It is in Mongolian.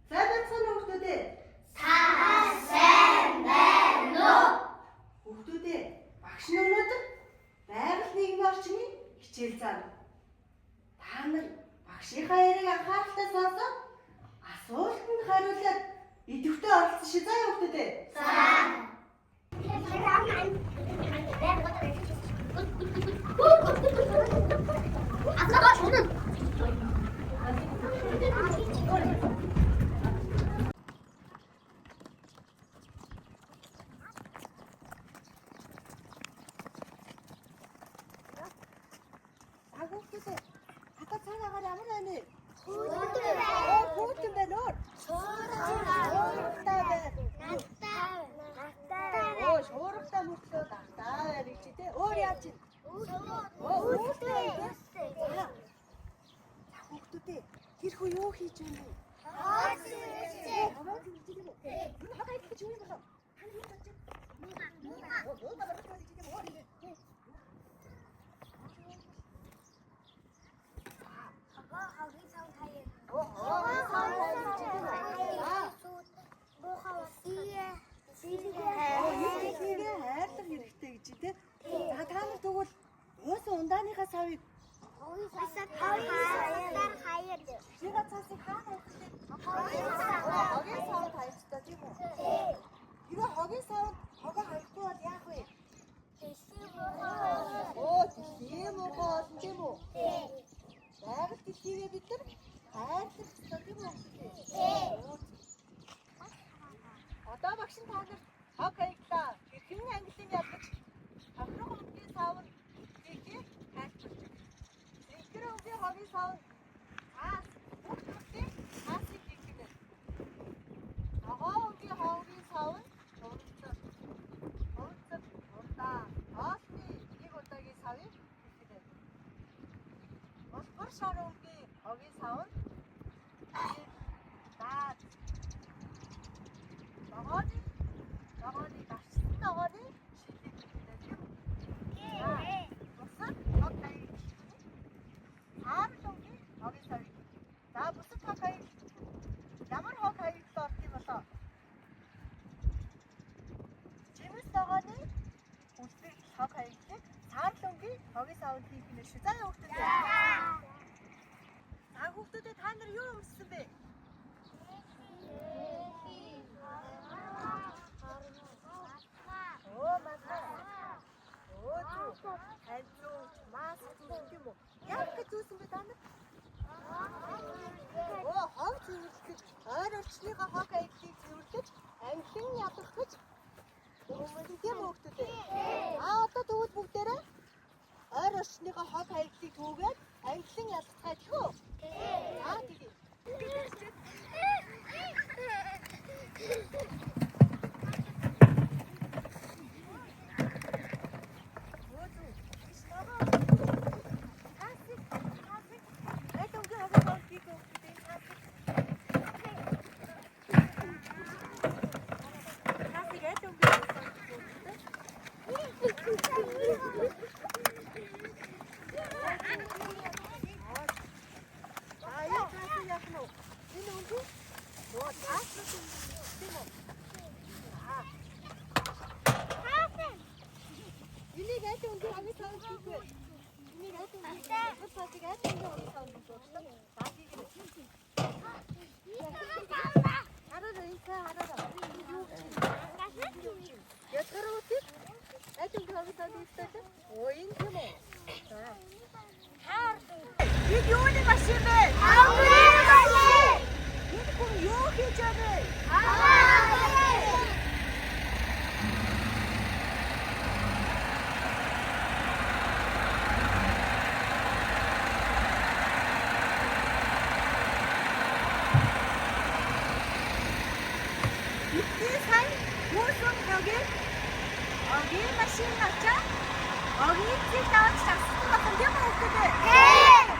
Сайн байцгаана уу хүүхдүүдээ? Сайн байна уу? Хүүхдүүдээ, багш нь өнөөдөр байгаль нийгмийн орчны хичээл заана. Та нар багшийнхаа яриаг анхааралтай сонсоод асуултанд хариулаад идэвхтэй оролцсон шээ заа хүүхдүүдээ. За. 아빠가 저는 За хүүхдүүдээ, хатаа цаг агаар ямар байна вэ? Хүүтэн Оо, хүүтэн байна уу? Шуургатай байна. Оо, шуургатай мөртлөө дартаа байна гэж тий. Өөр яаж вэ? Оо, үүстэй байна. За. За хүүхдүүдээ, тэр хүн юу хийж байна вэ? Хогоо цэвэрлэж байна уу? Энэ хог хаягдах гэж юу юм болов? Та нар юу бодож байна? Оо, мууга барах гэж юм уу? Оо, хогоо сав гэж юм уу? Аа, оо, энэ дэлхийгээ хайрлах хэрэгтэй гэж тий. За та нар тэгвэл уусан ундааныхаа савыг шигээ цаасыг хаана авах вэ? Хогийн савд хаявчтай тийм үү? Хэрвээ хогийн савд хогоо хаяхгүй бол яах вэ? Оо, тийм үү гоо тийм үү? Байгаль дэлхийгээ бид нар хайрлах ёстой тийм үү? Одоо багш нь та нарт хог хаяглаа. Хэрхэн ангилан ялгаж хохирох өнгийн савн хийхийг тайлбарлаж өгнө. Цэнхэр өнгийн хогийн савн цаас бүх төрлийн цаасыг хийх гэнэ. Ногоон өнгийн хогийн савн уралцал. Уралцал урдаа. Хоолны нэг удаагийн савыг хийх гэнэ. Улбар шар өнгийн хогийн савн даад. Ногооны ногооны гарчсан ногооны шилийг гэх нэ тийм үү? За, бусад хог хаяг. Саарл өнгийн хогийн савыг. За, бусад хог хаяг ямар хог хаягдал орох юм болоо? Жимс ногооны үлдэх хог хаягдлыг саарл өнгийн хогийн савд хийх нэ шүү. За, хүүхдүүдээ. За, хүүхдүүдээ, та нар юу өмссөн бэ? Оо, манай. Өө зү. Тань зүү, маск зүүсэн тийм үү? Яг гэж зүүсэн бэ та нар? Оо, хог цэвэрлэж, ойр орчныхоо хог хаягдлыг цэвэрлэж, анхин ядах гэж өмссөн тийм үү хүүхдүүдээ? Аа, одоо тэгвэл бүгдээрээ ойр орчныхоо хог хаягдлыг түүгээд анхин ялгацгаая гэх үү? За, тэгье. Өө зү. Биш ногоо. Таасыг, таасыг. Аль өнгийн хогоо савд хийх вэ хүүхдүүдээ? Таасыг. Таасыг аль өнгийн хогоо савд хийх вэ хүүхдүүдээ? А энэ таасыг яах нь вэ? Энэ өнгө? Оо, тааснаас өнгө тийм үү? Аа. Энийг аль өнгийн хогийн савд хийх вэ? Энийг аль өнгийн хогоо цаасыг аль өнгийн хогийн савд хийх вэ? За, хийгээрэй. Хараарай, энэ цаа хараарай. Энэ юу гэж юм? Язгар үтээ? Аль өнгийн хогийн савд хийх вэ? Оо, энэ тийм үү? За. Бид юуны машин бэ? Энэ хүн юу хийж байгаа вэ? Бидний сая хүүсэн хогийг огийн машин ачаа огийн цэг авч ассан байх юм тийм үү хүүхдүүдээ?